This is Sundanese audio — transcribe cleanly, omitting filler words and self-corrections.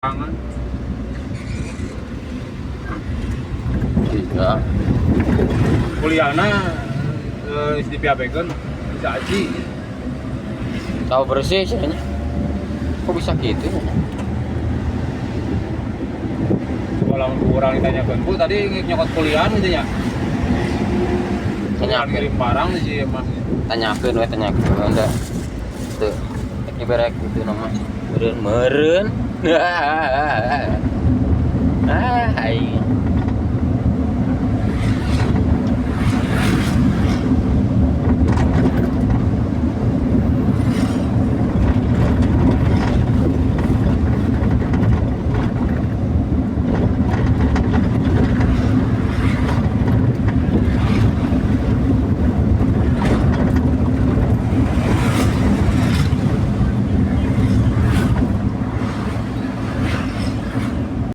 Tangan. Iya. Kuliahna di piabekeun bisa aji. Tahu bersih sih. Kok bisa gitu ya? Coba lamun ku urang ditanyakeun, "Bu, tadi nyokot kuliah gitu nya?" Tanyakeun. Ngirim barang sih emang. Tanyakeun we, tanyakeun da. Tuh. Rek diberek gitu nama. Meureun meureun. Ah, aing.